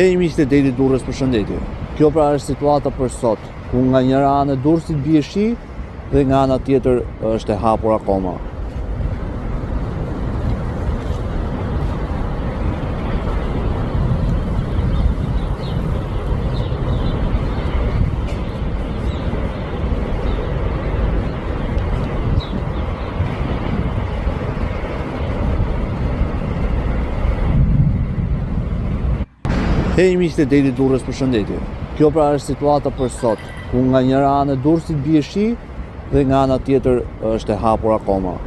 Hej miqtë e Detit Durrës përshëndetje. Kjo pra është situata për sot, ku nga njëra anë e Durrësit bie shi dhe nga ana tjetër është e hapur akoma. Hej miqtë e Detit Durrës përshëndetje. Kjo pra është situata për sot, ku nga njëra anë e Durrësit bie shi dhe nga ana tjetër është e hapur akoma.